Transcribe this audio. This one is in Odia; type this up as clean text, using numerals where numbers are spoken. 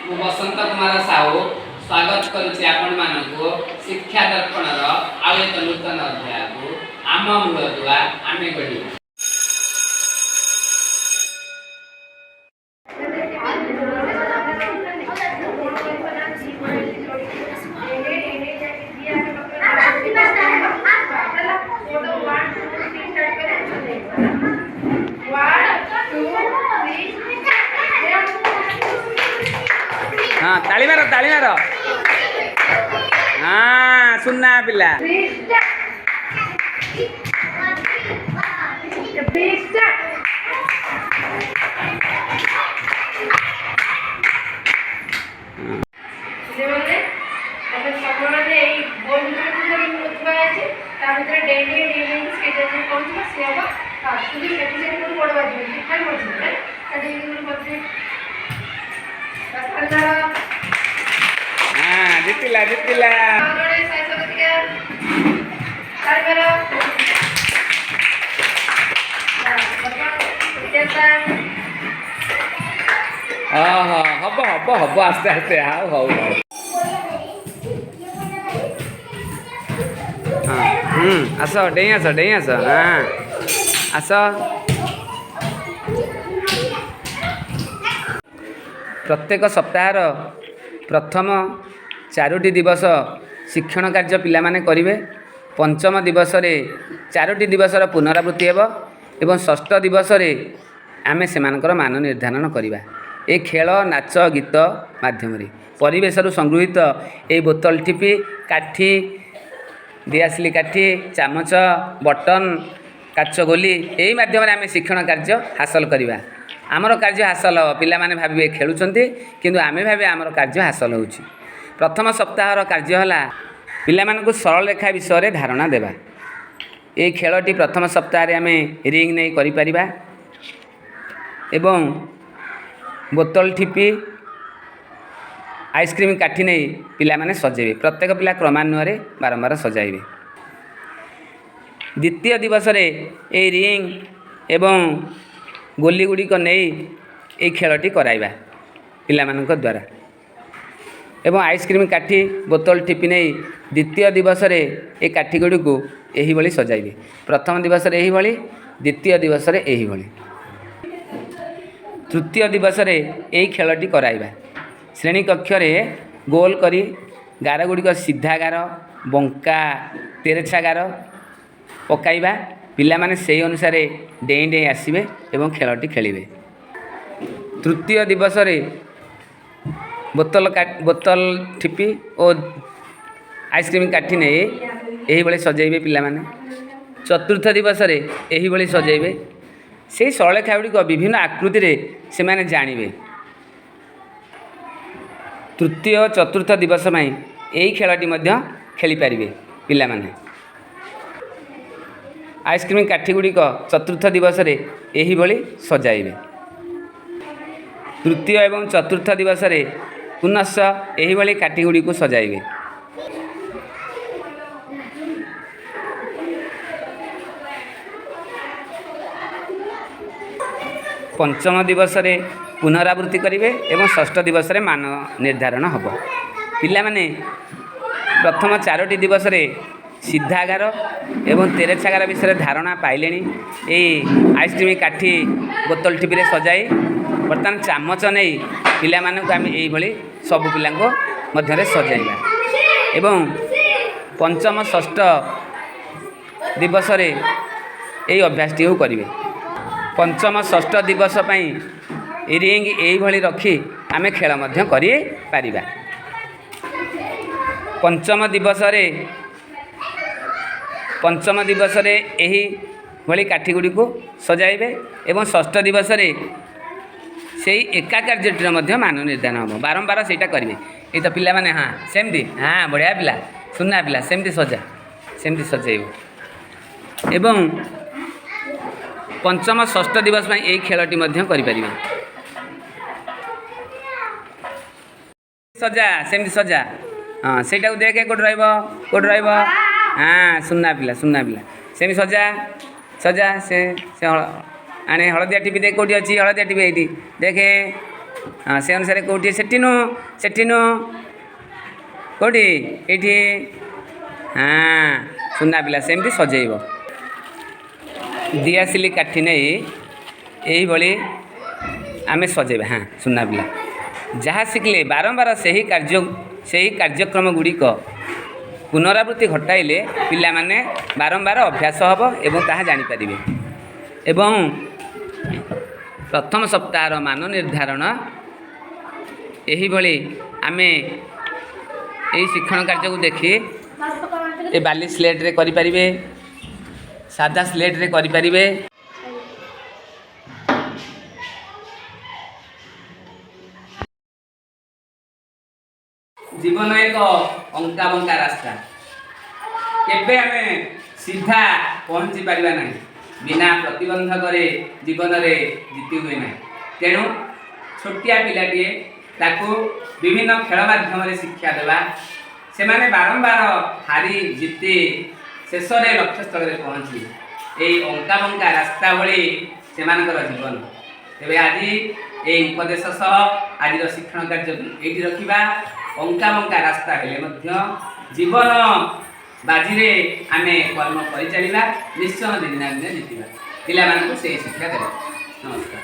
ମୁଁ ବସନ୍ତ କୁମାର ସାହୁ ସ୍ୱାଗତ କରୁଛି ଆପଣମାନଙ୍କୁ ଶିକ୍ଷା ଦର୍ପଣର ଆଉ ଏକ ନୂତନ ଅଧ୍ୟାୟକୁ। ଆମ ମୂଳଦୁଆ ଆମେ ଗଢ଼ିବା। ହଁ, ତାଳି ମାର, ତାଳି ମାର। ହଁ, ସୁନା ପିଲା। ପିଲାମାନେ, ଆମେ ସବୁବେଳେ ଏଇ ବୋଲ ଭିତରେ ଥୁଆ ହେଇଛି। ତା ଭିତରେ ଡେଇଁ ଡେଇଁ ଡେଇଁ ଡେଇଁ ସେଇଟା ଯିଏ ପହଞ୍ଚିବ, ସିଏ ହବ ଫାଷ୍ଟ। କିନ୍ତୁ ସେଠି ସେଠି କୋଉଠି ଗୋଡ଼ ବାଜିବନି, ଠିକ୍ ଠାକ୍ ବଞ୍ଚିବେ। ସେଠି ବଞ୍ଚିବେ। ହଁ, ଜିତିଲା, ଜିତିଲା। ଜଣେ ସାଇ ସ୍ୱାଗତିକା, ତାଳି ମାର। ବର୍ତ୍ତମାନ ହଁ ହଁ ହବ, ହବ, ହବ, ଆସ୍ତେ ଆସ୍ତେ। ଆଉ ହଉ ହଉ। ହଁ, ଆସ, ଡେଇଁ ଆସ, ଡେଇଁ ଆସ। ହଁ, ଆସ। ପ୍ରତ୍ୟେକ ସପ୍ତାହର ପ୍ରଥମ ଚାରୋଟି ଦିବସ ଶିକ୍ଷଣ କାର୍ଯ୍ୟ ପିଲାମାନେ କରିବେ। ପଞ୍ଚମ ଦିବସରେ ଚାରୋଟି ଦିବସର ପୁନରାବୃତ୍ତି ହେବ ଏବଂ ଷଷ୍ଠ ଦିବସରେ ଆମେ ସେମାନଙ୍କର ମାନ ନିର୍ଦ୍ଧାରଣ କରିବା ଏ ଖେଳ, ନାଚ, ଗୀତ ମାଧ୍ୟମରେ। ପରିବେଶରୁ ସଂଗୃହୀତ ଏଇ ବୋତଲ ଠିପି, କାଠି, ଦିଆସିଲି କାଠି, ଚାମଚ, ବଟନ୍, କାଚ ଗୋଲି, ଏଇ ମାଧ୍ୟମରେ ଆମେ ଶିକ୍ଷଣ କାର୍ଯ୍ୟ ହାସଲ କରିବା। ଆମର କାର୍ଯ୍ୟ ହାସଲ ହେବ। ପିଲାମାନେ ଭାବିବେ ଖେଳୁଛନ୍ତି, କିନ୍ତୁ ଆମେ ଭାବିବା ଆମର କାର୍ଯ୍ୟ ହାସଲ ହେଉଛି। ପ୍ରଥମ ସପ୍ତାହର କାର୍ଯ୍ୟ ହେଲା ପିଲାମାନଙ୍କୁ ସରଳରେଖା ବିଷୟରେ ଧାରଣା ଦେବା। ଏଇ ଖେଳଟି ପ୍ରଥମ ସପ୍ତାହରେ ଆମେ ରିଙ୍ଗ ନେଇ କରିପାରିବା ଏବଂ ବୋତଲ ଠିପି, ଆଇସ୍କ୍ରିମ୍ କାଠି ନେଇ ପିଲାମାନେ ସଜେଇବେ। ପ୍ରତ୍ୟେକ ପିଲା କ୍ରମାନ୍ୱୟରେ ବାରମ୍ବାର ସଜାଇବେ। ଦ୍ୱିତୀୟ ଦିବସରେ ଏଇ ରିଙ୍ଗ ଏବଂ ଗୋଲି ଗୁଡ଼ିକ ନେଇ ଏଇ ଖେଳଟି କରାଇବା ପିଲାମାନଙ୍କ ଦ୍ୱାରା ଏବଂ ଆଇସ୍କ୍ରିମ୍ କାଠି, ବୋତଲ ଠିପି ନେଇ ଦ୍ୱିତୀୟ ଦିବସରେ ଏ କାଠି ଗୁଡ଼ିକୁ ଏହିଭଳି ସଜାଇବେ। ପ୍ରଥମ ଦିବସରେ ଏହିଭଳି, ଦ୍ୱିତୀୟ ଦିବସରେ ଏହିଭଳି। ତୃତୀୟ ଦିବସରେ ଏହି ଖେଳଟି କରାଇବା। ଶ୍ରେଣୀ କକ୍ଷରେ ଗୋଲ କରି ଗାର ଗୁଡ଼ିକ, ସିଧା ଗାର, ବଙ୍କା ତେରେଛା ଗାର ପକାଇବା। ପିଲାମାନେ ସେହି ଅନୁସାରେ ଡେଇଁ ଡେଇଁ ଆସିବେ ଏବଂ ଖେଳଟି ଖେଳିବେ। ତୃତୀୟ ଦିବସରେ ବୋତଲ ଠିପି ଓ ଆଇସ୍କ୍ରିମ୍ କାଠି ନେଇ ଏହିଭଳି ସଜାଇବେ ପିଲାମାନେ। ଚତୁର୍ଥ ଦିବସରେ ଏହିଭଳି ସଜାଇବେ। ସେଇ ସରଳରେଖା ଗୁଡ଼ିକ ବିଭିନ୍ନ ଆକୃତିରେ ସେମାନେ ଜାଣିବେ। ତୃତୀୟ ଓ ଚତୁର୍ଥ ଦିବସ ପାଇଁ ଏହି ଖେଳଟି ମଧ୍ୟ ଖେଳିପାରିବେ ପିଲାମାନେ। ଆଇସ୍କ୍ରିମ୍ କାଠି ଗୁଡ଼ିକ ଚତୁର୍ଥ ଦିବସରେ ଏହିଭଳି ସଜାଇବେ। ତୃତୀୟ ଏବଂ ଚତୁର୍ଥ ଦିବସରେ ପୁନଶ୍ଚ ଏହିଭଳି କାଠି ଗୁଡ଼ିକୁ ସଜାଇବେ। ପଞ୍ଚମ ଦିବସରେ ପୁନରାବୃତ୍ତି କରିବେ ଏବଂ ଷଷ୍ଠ ଦିବସରେ ମାନ ନିର୍ଦ୍ଧାରଣ ହେବ। ପିଲାମାନେ ପ୍ରଥମ ଚାରୋଟି ଦିବସରେ ସିଧା ଗାର ଏବଂ ତେରେଛା ଗାର ବିଷୟରେ ଧାରଣା ପାଇଲେଣି ଏଇ ଆଇସ୍କ୍ରିମ୍ କାଠି, ବୋତଲ ଠିପିରେ ସଜାଇ। ବର୍ତ୍ତମାନ ଚାମଚ ନେଇ ପିଲାମାନଙ୍କୁ ଆମେ ଏଇଭଳି ସବୁ ପିଲାଙ୍କ ମଧ୍ୟରେ ସଜାଇବା ଏବଂ ପଞ୍ଚମ, ଷଷ୍ଠ ଦିବସରେ ଏଇ ଅଭ୍ୟାସଟିକୁ କରିବେ। ପଞ୍ଚମ, ଷଷ୍ଠ ଦିବସ ପାଇଁ ରିଙ୍ଗ ଏଇଭଳି ରଖି ଆମେ ଖେଳ ମଧ୍ୟ କରିପାରିବା। ପଞ୍ଚମ ଦିବସରେ ଏହିଭଳି କାଠି ଗୁଡ଼ିକୁ ସଜାଇବେ ଏବଂ ଷଷ୍ଠ ଦିବସରେ ସେଇ ଏକା କାର୍ଯ୍ୟଟିର ମଧ୍ୟ ମାନ ନିର୍ଦ୍ଧାରଣ ହେବ। ବାରମ୍ବାର ସେଇଟା କରିବେ। ଏଇ ତ ପିଲାମାନେ, ହଁ, ସେମିତି। ହଁ, ବଢ଼ିଆ ପିଲା, ସୁନା ପିଲା। ସେମିତି ସଜା, ସେମିତି ସଜାଇବ ଏବଂ ପଞ୍ଚମ, ଷଷ୍ଠ ଦିବସ ପାଇଁ ଏଇ ଖେଳଟି ମଧ୍ୟ କରିପାରିବେ। ସଜା, ସେମିତି ସଜା। ହଁ, ସେଇଟାକୁ ଦେଖେ, କେଉଁଠି ରହିବ, କେଉଁଠି ରହିବ? ହଁ, ସୁନା ପିଲା, ସୁନା ପିଲା। ସେମିତି ସଜା, ସଜା। ସେ ସେ ଆଣେ ହଳଦିଆ ଠିପି। ଦେଖ, କେଉଁଠି ଅଛି ହଳଦିଆ ଠିପି? ଏଇଠି ଦେଖେ। ହଁ, ସେ ଅନୁସାରେ କେଉଁଠି? ସେଠି ନୁହଁ, ସେଠି ନୁହଁ, କେଉଁଠି? ଏଇଠି। ହଁ, ସୁନା ପିଲା ସେମିତି ସଜେଇବ। ଦିଆସିଲି କାଠି ନେଇ ଏଇଭଳି ଆମେ ସଜେଇବା। ହଁ, ସୁନା ପିଲା ଯାହା ଶିଖିଲେ ବାରମ୍ବାର ସେହି କାର୍ଯ୍ୟ, ସେହି କାର୍ଯ୍ୟକ୍ରମ ଗୁଡ଼ିକ ପୁନରାବୃତ୍ତି ଘଟାଇଲେ ପିଲାମାନେ ବାରମ୍ବାର ଅଭ୍ୟାସ ହେବ ଏବଂ ତାହା ଜାଣିପାରିବେ। ଏବଂ ପ୍ରଥମ ସପ୍ତାହର ମାନ ନିର୍ଦ୍ଧାରଣ ଏହିଭଳି ଆମେ ଏହି ଶିକ୍ଷଣ କାର୍ଯ୍ୟକୁ ଦେଖି ଏ ବାଲି ସ୍ଲେଟ୍ରେ କରିପାରିବେ, ସାଧା ସ୍ଲେଟ୍ରେ କରିପାରିବେ। ଜୀବନ ଏକ ଅଙ୍କା ବଙ୍କା ରାସ୍ତା, କେବେ ଆମେ ସିଧା ପହଞ୍ଚି ପାରିବା ନାହିଁ। ବିନା ପ୍ରତିବନ୍ଧକରେ ଜୀବନରେ ଜିତି ହୁଏ ନାହିଁ। ତେଣୁ ଛୋଟିଆ ପିଲାଟିଏ, ତାକୁ ବିଭିନ୍ନ ଖେଳ ମାଧ୍ୟମରେ ଶିକ୍ଷା ଦେବା। ସେମାନେ ବାରମ୍ବାର ହାରି ଜିତି ଶେଷରେ ଲକ୍ଷ୍ୟସ୍ଥଳରେ ପହଞ୍ଚିବେ। ଏଇ ଅଙ୍କା ବଙ୍କା ରାସ୍ତା ଭଳି ସେମାନଙ୍କର ଜୀବନ। ତେବେ ଆଜି ଏଇ ଉପଦେଶ ସହ ଆଜିର ଶିକ୍ଷଣ କାର୍ଯ୍ୟକୁ ଏଇଠି ରଖିବା। ଅଙ୍କା ବଙ୍କା ରାସ୍ତା ହେଲେ ମଧ୍ୟ ଜୀବନ ବାଜିରେ ଆମେ କର୍ମ କରିଚାଲିବା, ନିଶ୍ଚୟ ଦିନେ ନା ଦିନେ ଜିତିବା। ପିଲାମାନଙ୍କୁ ସେଇ ଶିକ୍ଷା ଦେବା। ନମସ୍କାର।